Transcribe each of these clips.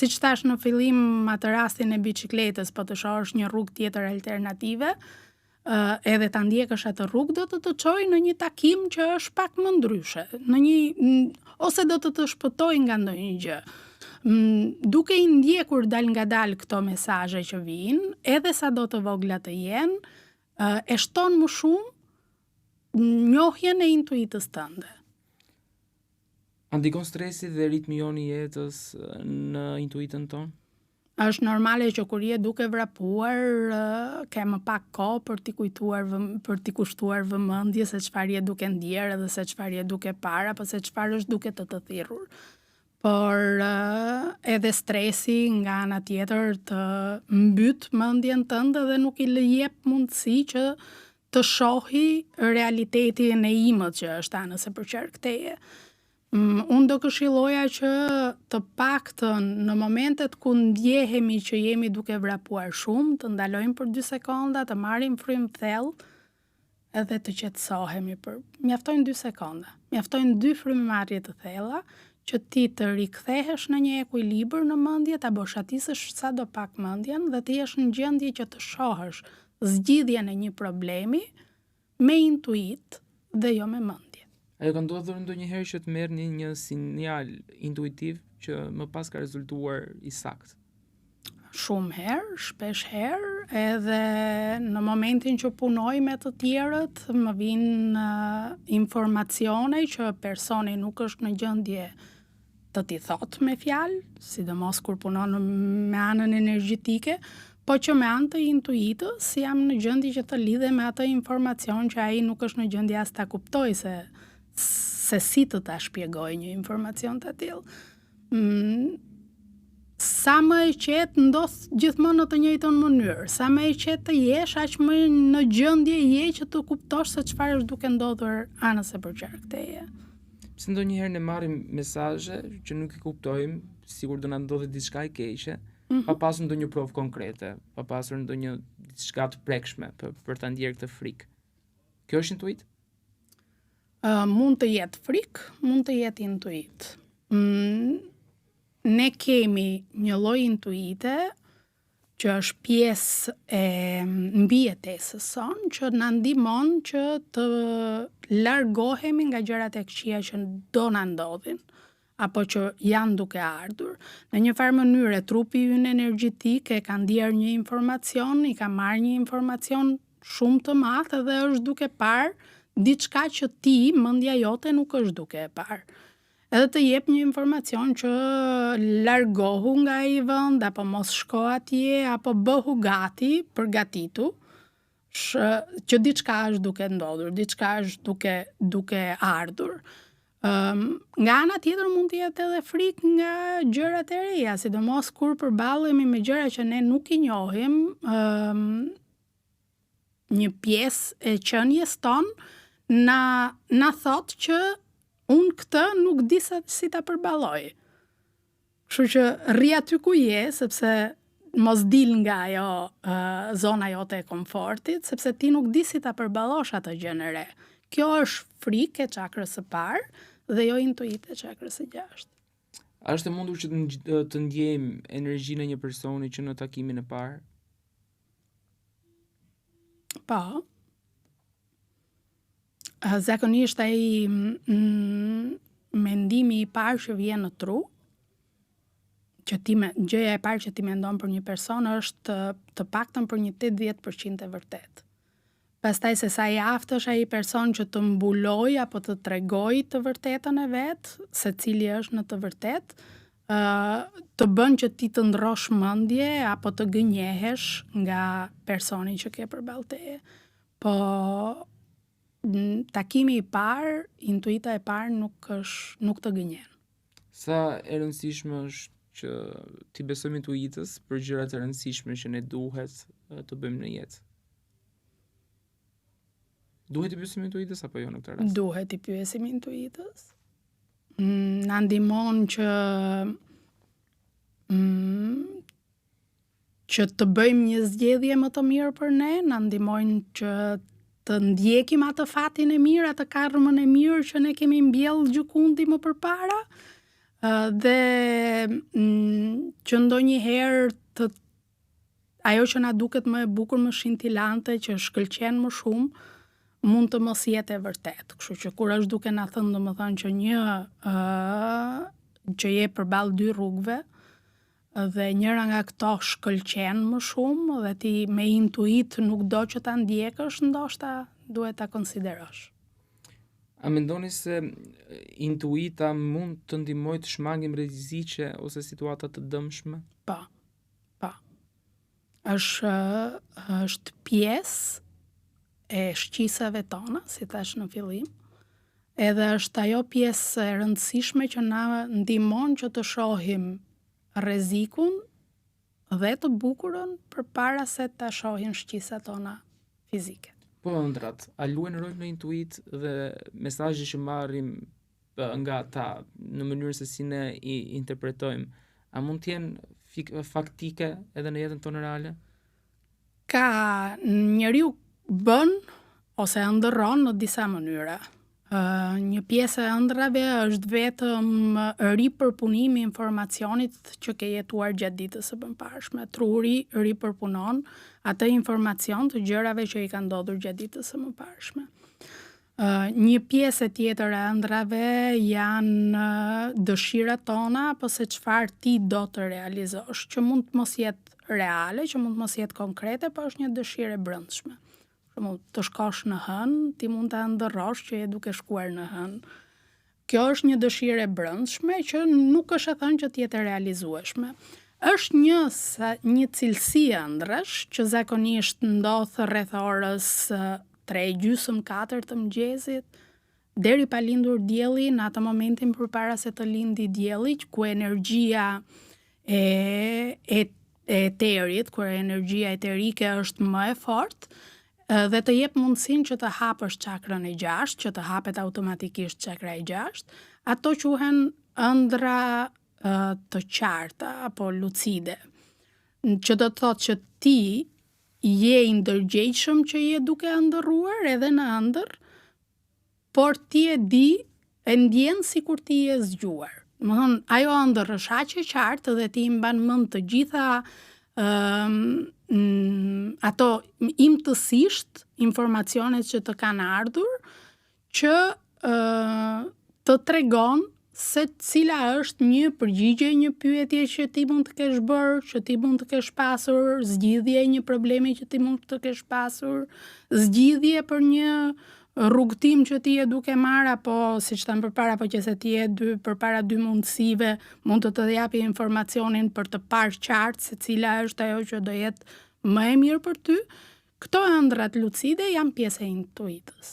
Siç thashë në fillim atë rastin e biçikletës, po të shohësh një rrugë tjetër alternative, edhe ta ndjekësh atë rrugë do të të çojë në një takim që është pak më ndryshe, në një ose do të të shpëtojë nga ndonjë gjë. Duke i ndjekur dalngadalë këto mesazhe që vijnë, edhe sado të vogla të jenë, e shton më shumë njohjen e intuitës tënde. A ndikon stresi dhe ritmi jonë i jetës në intuitën tonë? Është normale që kur je duke vrapuar, ke më pak kohë për t'i kujtuar për t'i kushtuar vëmendje se çfarë je duke ndjerë edhe se çfarë je duke parë apo se çfarë është duke të të thirrur. Por edhe stresi nga ana tjetër të mbyt mendjen tënde dhe nuk i jep mundësi që të shohi realitetin e imët që është anës e përqark teje. Mm, unë do këshilloja që të paktën në momentet ku ndjehemi që jemi duke vrapuar shumë, të ndalojmë për 2 sekonda, të marrim frymë thellë edhe të qetësohemi për mjaftojnë 2 sekonda. Mjaftojnë dy frymëmarrje të thella që ti të rikthehesh në një ekuilibër në mendje, ta boshatisësh sado pak mendjen dhe të jesh në gjendje që të shohësh zgjidhjen e një problemi me intuitë dhe jo me mendje. A ju ka ndodhur ndonjëherë që të merrni një sinjal intuitiv që më pas ka rezultuar i saktë? Shumë herë, shpesh herë, edhe në momentin që punoj me të tjerët, më vijnë informacione që personi nuk është në gjendje të t'i thotë me fjalë, sidomos kur punon me anën energjetike, po që me anë të intuitës jam në gjendje që të lidhem me atë informacion që ai nuk është në gjendje as ta kuptojë se se si të ta shpjegojë një informacion të tillë. Mm, sa më e qetë ndodh gjithmonë në të njëjtën mënyrë. Sa më e qetë të jesh, aq më në gjendje je që të kuptosh se çfarë është duke ndodhur anës e përqark teje. Pse ndonjëherë ne marrim mesazhe që nuk i kuptojmë, sikur do na ndodhi diçka e keqe, mm -hmm. pa pasur ndonjë provë konkrete, pa pasur ndonjë diçka të prekshme për, për ta ndjerë këtë frikë. Kjo është intuitë? Uh, mund të jetë frikë, mund të jetë intuitë. Mm, ne kemi një lloj intuite që është pjesë e mbijetesës sonë, që na ndihmon që të largohemi nga gjërat e këqija që do na ndodhin apo që janë duke ardhur. Në një farë mënyre trupi ynë energjetik e ka ndjerë një informacion, i ka marrë një informacion shumë të madh dhe është duke parë diçka që ti, mendja jote nuk është duke e parë. Edhe të jep një informacion që largohu nga ai vend apo mos shko atje apo bëhu gati, përgatitu, sh, që diçka është duke ndodhur, diçka është duke duke ardhur. Um, nga ana tjetër mund të jetë edhe frikë nga gjërat e reja, sidomos kur përballemi me gjëra që ne nuk i njohim, um, një pjesë e qenies tonë na na thotë që unë këtë nuk di se si ta përballoj. Kështu që rri aty ku je, sepse mos dil nga ajo uh, zona jote e komfortit, sepse ti nuk di si ta përballosh atë gjënë e re. Kjo është frikë e çakrës së parë dhe jo intuitë e çakrës së gjashtë. A është e mundur që të, të ndjejmë energjinë e një personi që në takimin e parë? Po. Zakonisht ai mm, mendimi i parë që vjen në tru, që ti me, gjëja e parë që ti mendon për një person është të, të paktën për një 80% e vërtetë. Pastaj se sa i aftë është ai person që të mbulojë apo të tregojë të vërtetën e vet, se cili është në të vërtetë, ë të bën që ti të ndrrosh mendje apo të gënjehesh nga personi që ke përballë teje. Po takimi i parë, intuita e parë nuk është nuk të gënjen. Sa e rëndësishme është që t'i besojmë intuitës për gjërat e rëndësishme që ne duhet të bëjmë në jetë? Duhet t'i pyesim intuitës apo jo në këtë rast? Duhet t'i pyesim intuitës. Mm, na ndihmon që mm, që të bëjmë një zgjedhje më të mirë për ne, na ndihmojnë që të ndjekim atë fatin e mirë, atë karmën e mirë që ne kemi mbjellë gjëkundi më përpara, dhe mm, Që ndonjëherë të ajo që na duket më e bukur, më shintilante, që shkëlqen më shumë, mund të mos jetë e vërtetë. Kështu që kur është duke na thënë, domethënë që një ë që je përballë dy rrugëve dhe njëra nga këto shkëlqen më shumë dhe ti me intuitë nuk do që ta ndjekësh, ndoshta duhet ta konsiderosh. A mendoni se intuita mund të ndihmojë të shmangim rreziqe ose situata të dëmshme? Po. Po. Është është pjesë e shqisave tona, si thashë në fillim, edhe është ajo pjesë e rëndësishme që na ndihmon që të shohim rrezikun dhe të bukurën përpara se ta shohin shqisat tona fizike. Po ëndrrat, a luajnë rol në intuitë dhe mesazhi që marrim nga ata në mënyrën se si ne i interpretojmë, a mund të jenë faktike edhe në jetën tonë reale? Ka njeriu bën ose ëndërron në disa mënyra. Uh, një pjesë e ëndrrave është vetëm ripërpunimi i informacionit që ke jetuar gjatë ditës së mëparshme. Truri ripërpunon atë informacion të gjërave që i kanë ndodhur gjatë ditës së mëparshme. Një pjesë e tjetër e ëndrrave janë dëshirat tona apo se çfarë ti do të realizosh, që mund të mos jetë reale, që mund të mos jetë konkrete, po është një dëshirë e brendshme. Për shembull, të shkosh në hënë, ti mund ta ëndërrosh që je duke shkuar në hënë. Kjo është një dëshirë e brendshme që nuk është e thënë që të jetë e realizueshme. Është një sa, një cilësi ëndrrash që zakonisht ndodh rreth orës 3 e gjysmë, 4 të mëngjesit, deri pa lindur dielli në atë momentin përpara se të lindi dielli, ku energjia e e e eterit, kur energjia eterike është më e fortë, dhe të jep mundësinë që të hapësh çakrën e gjashtë, që të hapet automatikisht çakra e gjashtë, ato quhen ëndrra të qarta apo lucide. Që do të thotë që ti je i ndërgjegjshëm që je duke ëndërruar edhe në ëndërr, por ti e di, e ndjen sikur ti je zgjuar. Domethënë, ajo ëndërr është aq e qartë dhe ti i mban mend të gjitha ëm ato imtësisht informacionet që të kanë ardhur që ë të tregon se cila është një përgjigje një pyetje që ti mund të kesh bërë, që ti mund të kesh pasur, zgjidhje një problemi që ti mund të kesh pasur, zgjidhje për një rrugëtim që ti je duke marrë apo siç thamë përpara, po qe se ti je dy përpara dy mundësive, mund të të japi informacionin për të parë qartë se cila është ajo që do jetë më e mirë për ty. Këto ëndrrat lucide janë pjesë e intuitës.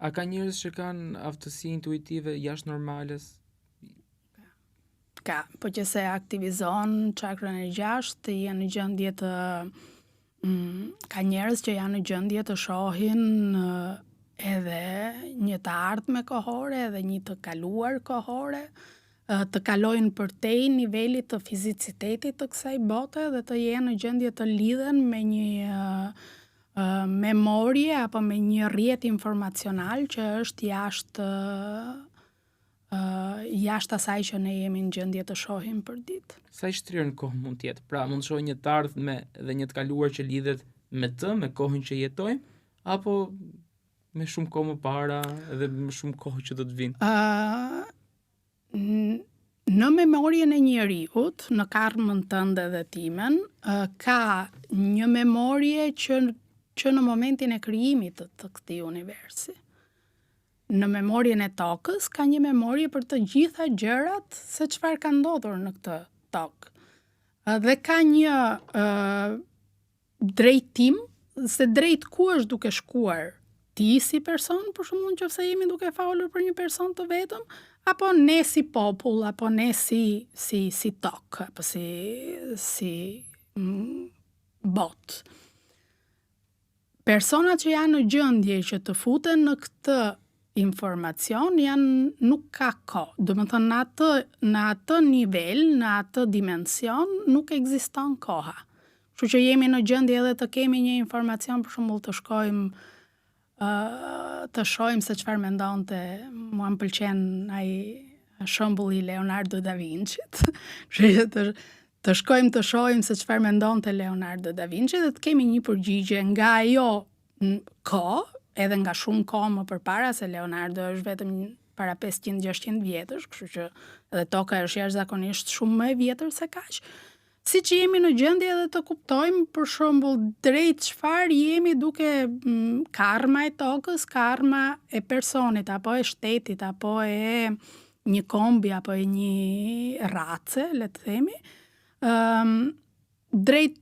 A ka njerëz që kanë aftësi intuitive jashtë normales? Ka, po që se aktivizon çakrën e gjashtë, je në gjendje të mm, ka njerëz që janë në gjendje të shohin edhe një të ardhme kohore, edhe një të kaluar kohore, të kalojnë përtej nivelit të fizicitetit të kësaj bote dhe të jenë në gjendje të lidhen me një memorie apo me një rrjet informacional që është jashtë jashtë asaj që ne jemi në gjendje të shohim për ditë. Sa i shtrirë në kohë mund të jetë? Pra, mund të shohim një të ardhme dhe një të kaluar që lidhet me të, me kohën që jetojmë, apo me shumë kohë më para dhe me shumë kohë që do të vinë? Ë uh, Në memorien e njeriut, në karmën tënde dhe timen, ka një memorie që që në momentin e krijimit të, të këtij universi. Në memorien e tokës ka një memorie për të gjitha gjërat se çfarë ka ndodhur në këtë tokë. Dhe ka një ë drejtim se drejt ku është duke shkuar ti si person, për shembull, nëse jemi duke folur për një person të vetëm, apo ne si popull, apo ne si si si tokë, apo si si mm, botë. Personat që janë në gjendje që të futen në këtë informacion janë nuk ka kohë. Domethënë në atë në atë nivel, në atë dimension nuk ekziston koha. Kështu që jemi në gjendje edhe të kemi një informacion, për shembull të shkojmë ë të shohim se çfarë mendonte, mua më pëlqen ai Shembulli i Leonardo da Vinci-t, kështu që të të shkojmë të shohim se çfarë mendonte Leonardo da Vinci dhe të kemi një përgjigje nga ajo kohë, edhe nga shumë kohë më përpara se Leonardo është vetëm para 500-600 vjetësh, kështu që edhe toka është jashtëzakonisht shumë më e vjetër se kaq. Siç jemi në gjendje edhe të kuptojmë për shembull drejt çfarë jemi duke mm, karma e tokës, karma e personit apo e shtetit apo e një kombi apo e një race, le të themi, ëm um, drejt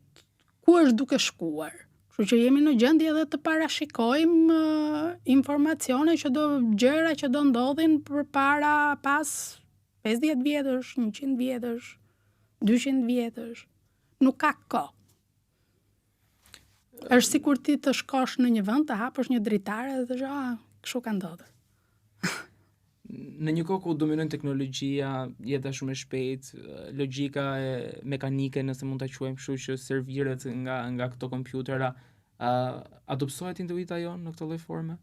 ku është duke shkuar. Kështu që jemi në gjendje edhe të parashikojmë uh, informacione që do gjëra që do ndodhin përpara pas 50 vjetësh, 100 vjetësh, 200 vjetësh. Nuk ka kohë. Është sikur ti të shkosh në një vend, të hapësh një dritare dhe të thosh, "Ah, kështu ka ndodhur." Në një kohë ku dominon teknologjia, jeta shumë e shpejtë, logjika e mekanike, nëse mund ta quajmë kështu që serviret nga nga këto kompjutera, a a dobësohet intuita jonë në këtë lloj forme?